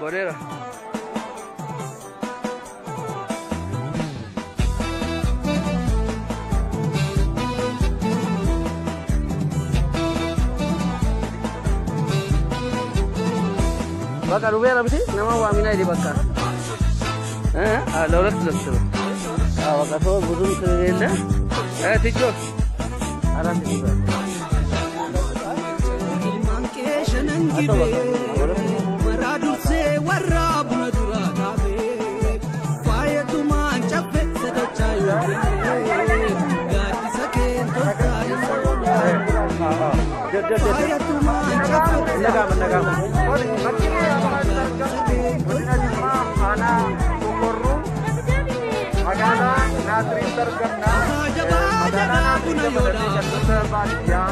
Godheera. Bakka dhufeera miti nama waaminaa jedhi bakka. ለሁለት ልብስ ነው። በቃ ሰው ብዙም ስለሌለ ትጆ አራት Magaalaa Naaziriitti argamna. Magaalaa Naaziriitti dabalatee baadiyyaa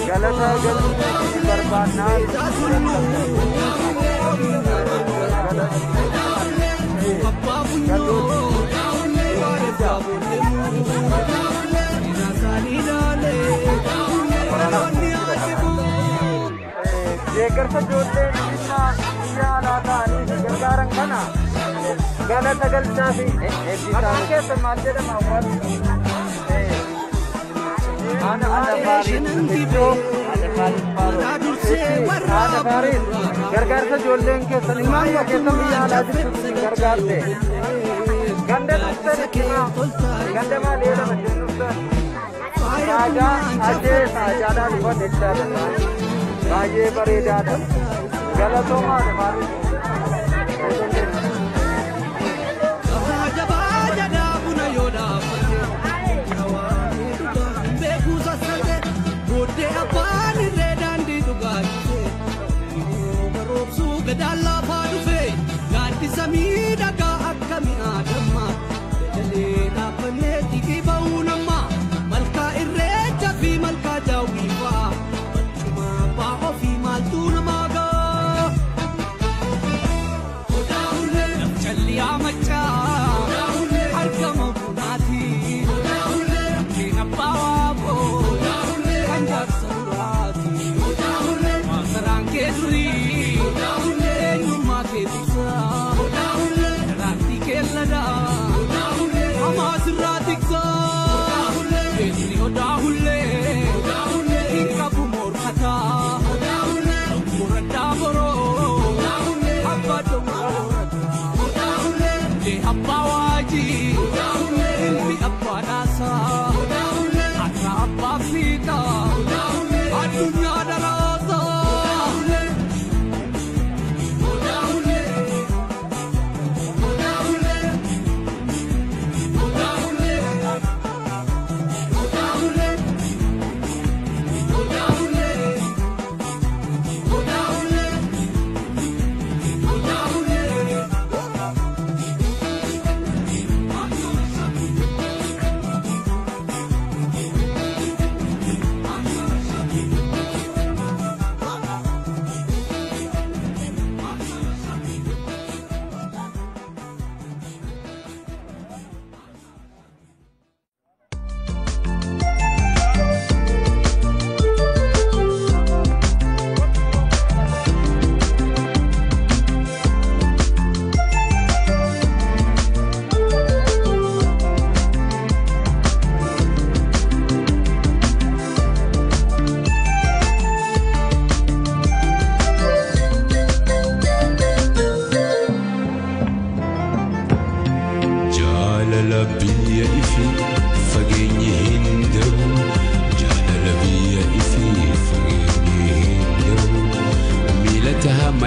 Galata galuu barbaannaa. Deeggarsa ijoollee biyya alaa ta'anii gargaaran kana galata galchaa fi maqaan keessan maal jedhama awwaal? Haadha Faariis gargaarsa ijoolleen keessan ilmaan keessan biyya alaa jirtu gargaarte. Ganda dhuftan himaa ganda maal jedhama isheen dhuftan? Saajaa ajee saajaadhaan dhufan jechaadha. Baay'ee bareedaadha. Galatoomaadha Faariis.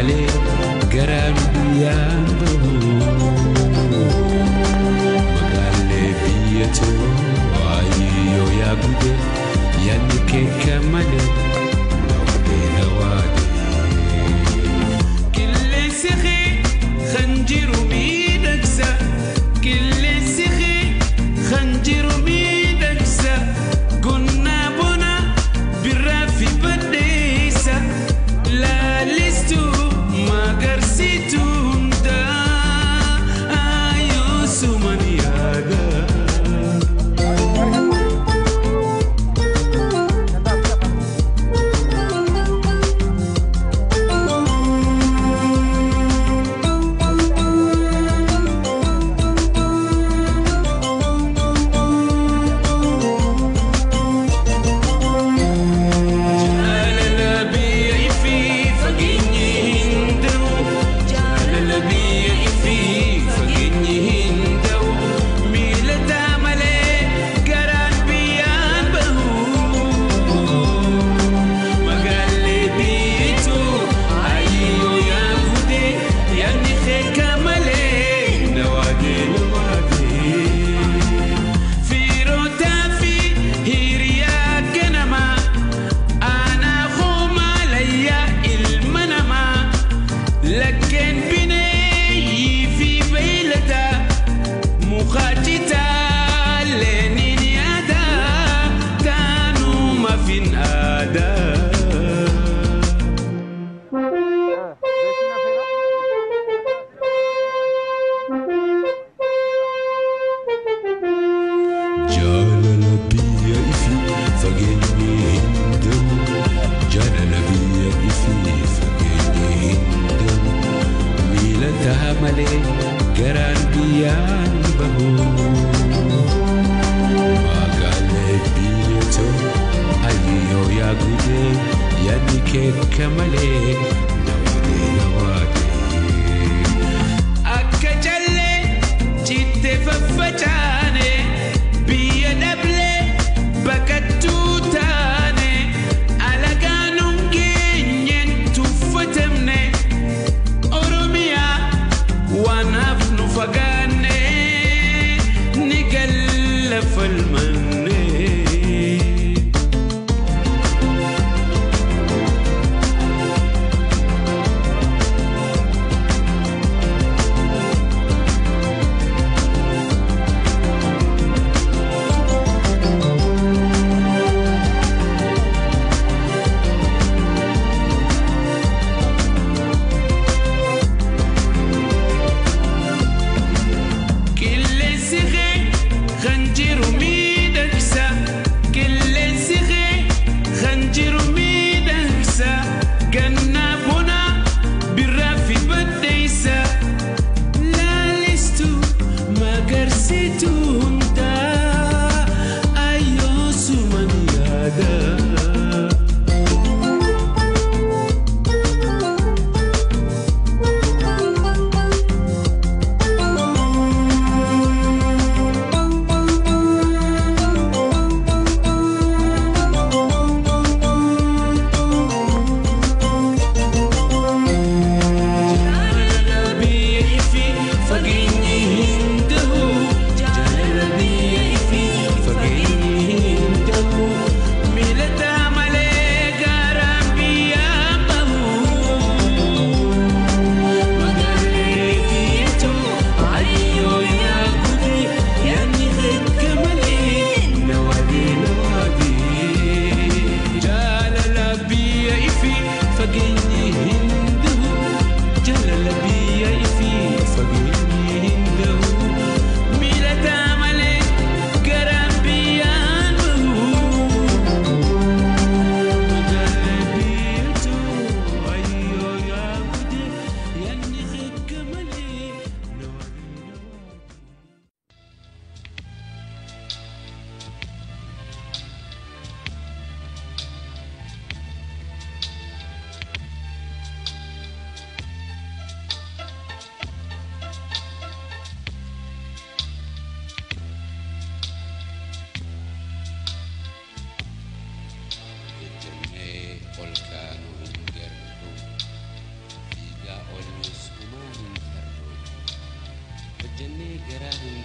malee garaan biyyaan bahu. Magaalee biyya too ayyoo yaa gude yaadni keeka malee nawadee nawaadee. Qilleensi kee kan jiru miidhagsa qilleensi kee kan jiru miidhagsa gonnaa bona birraa fi baddeessa laalistuu magarsituu hundaa yoo suman yaada. Jaalala biyya ifi fageenyi hin deemu. Jaalala biyya ifi fageenyi hin deemu. Miila ta'a malee garaan biyyaan bahu. Magaalee biyya too ayyoo yaa gudee yaadni keeka malee nawaadee nawaadee. Akka callee cittee faffacaane biyya dhablee baqattuu taane alagaan geenyeen tuffatamne Oromiyaa waan hafnu fagaanne ni galla falmanne. Qilleensi kee kan jiru miidhagsa. Qilleensi kee kan jiru miidhagsa. Gannaa bona birraa fi baddeessa. Laalistuu magarsituu hundaa ayyoo suman yaada.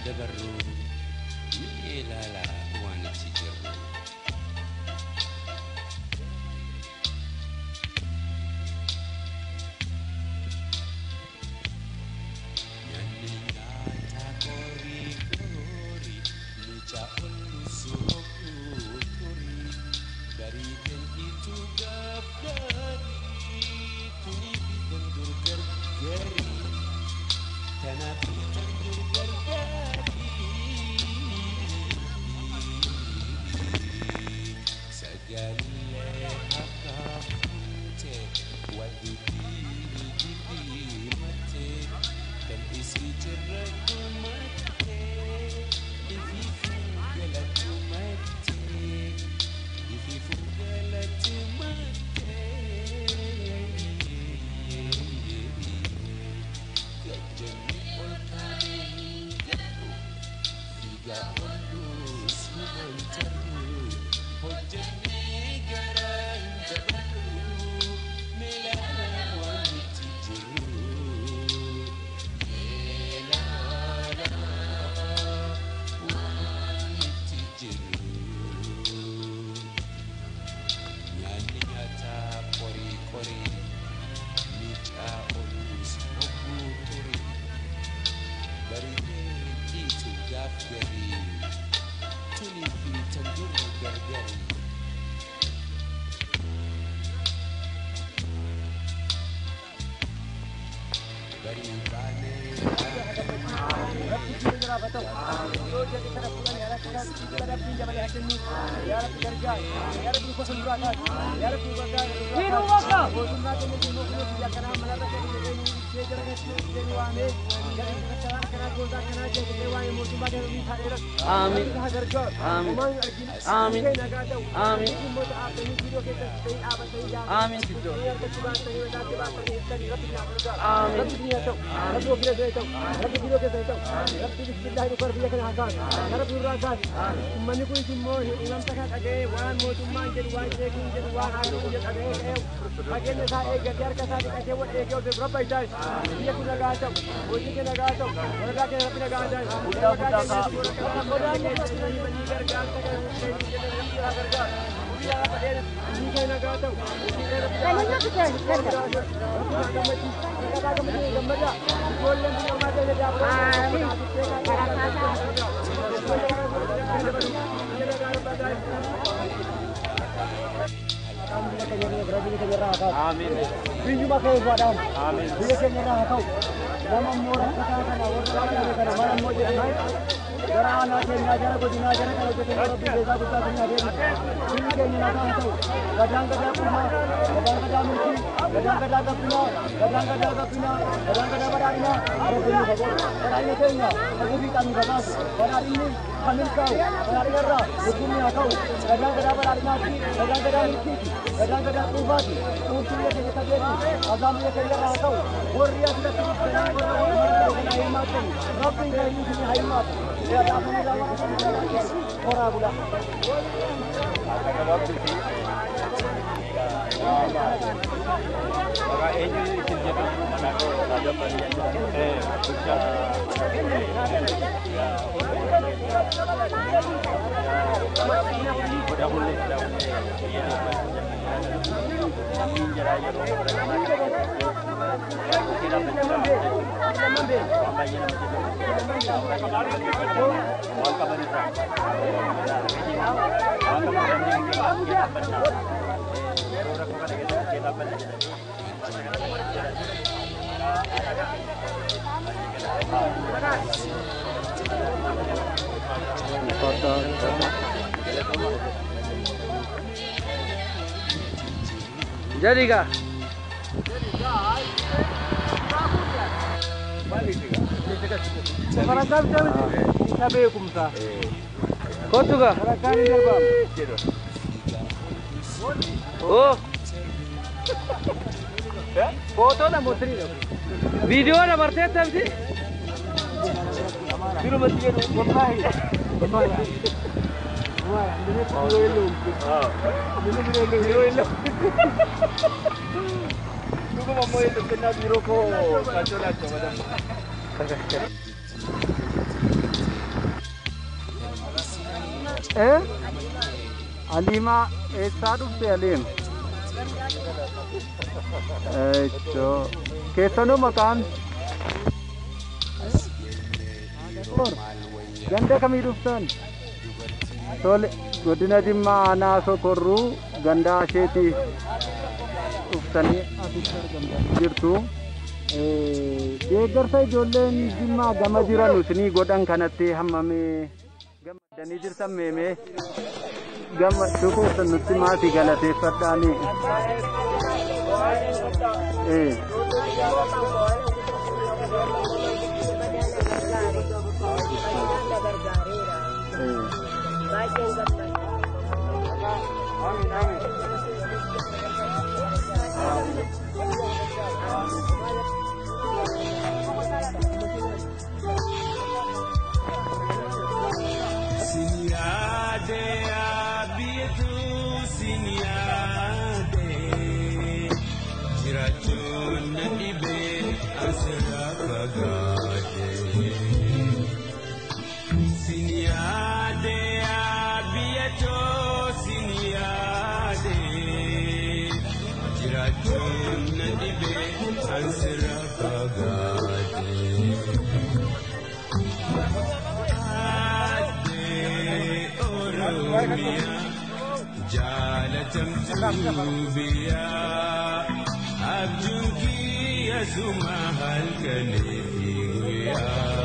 dabarru mee ilaalaa waan itti jirru. Nyaanni nyaataa qorii qorii mucaa ollusu hogguu turii bariiteen ituu gaaf gaarii tunii fi dandur gargarii tanaaf fi dandur gargarii sagalee akka fuute wal dubbii dibbii mattee kan isii jirra dhumattee ifiifuu galatu mattee ifiifuu galatu mattee gajjanni ol kaanee hin gadhu fiigaa ollus huban tarru hojjannee garaa hin jabannu meelaalaa waan itti jirru. Meelaalaa waan itti jirru. Nyaanni nyaataa qorii qorii miicaa oolus hogguu turii bariitee dhiitu gaaf garii tunii fi tan dur gargarii. Barii baanee Amiin. Amiin. Amiin. Amiin. Amiin siddoo. Amiin. Uummanni kun immoo himamta kan dhaga'ee waan mootummaan jedhu waan sheekiin jedhu waan haadhuun jedhu dhaga'ee ka'ee fageenya isaa eeggatee harka isaa dhiqatee wal eegee ol beeku rabba isaa biyya kun nagaa ta'u hojii kee nagaa ta'u waradaa kee rabbi nagaa ta'u guddaa guddaa gargaarsa kan gargaaru biyya lafa dheeraa biyyi kee nagaa ta'u hojii kee rabbi gammada ijoolleen biyya ormaa keessa Amiin. Biyyuma keessaadhaan biyya keenya irraa haa ta'u nama immoo rakkataa kana warra rakkate kana mana immoo jedhaman gara aanaa keenyaa gara godinaa gara kan hojjetan rabbi beekaa guddaa keenyaa deebisu biyyi keenya nagaa haa ta'u gadaan gadaa quufaa gadaan gadaa milkii gadaan gadaa gabbinaa gadaan gadaa gabbinaa gadaan gadaa badhaadhinaa rabbi nuuf haa godhu badhaadhina keenya hagufii qabnu gabaasu badhaadhinni kan milkaa'u badhaadhina irraa lubbuun haa ta'u gadaan gadaa badhaadhinaati gadaan gadaa milkiiti gadaan gadaa quufaati quufti biyya keenya tabeeti azaan biyya keenya irraa haa ta'u warri asirratti dhuftanii warra warra kana hirmaatan rabbiin kan inni isin haa hirmaatu horaa bulaa. Jadi kah? Kottu kaa? Oh. Footoodha moo siriidha? Viidiyoodha marteetta miti? Birumatti jedhu wallaahi. Dhuguma immoo kennaa biiroo koo kaachoo laachoo madam. Eh? Aliimaa eessaa dhufte Aliim? Eechoo. Keessanuu maqaan? Ganda kamii dhuftan? Tole, godina Jimmaa aanaa Sokorruu ganda Asheetii dhuftanii asitti argamtanii jirtu. Deeggarsa ijoolleen Jimmaa gama jiran isinii godhan kanatti hammamee gammadanii jirtan meemee gammachuu keessan nutti maatii galateeffadhaanii. Sinyaade abiyatu sinyaade jiraachuun na dhibee asirraa fagaate. Sinyaade abiyatu sinyaade jiraachuun na dhibee asirraa fagaate. Jaalatamtuu biyyaa abjuun kiyya suma halkanii fi guyyaa.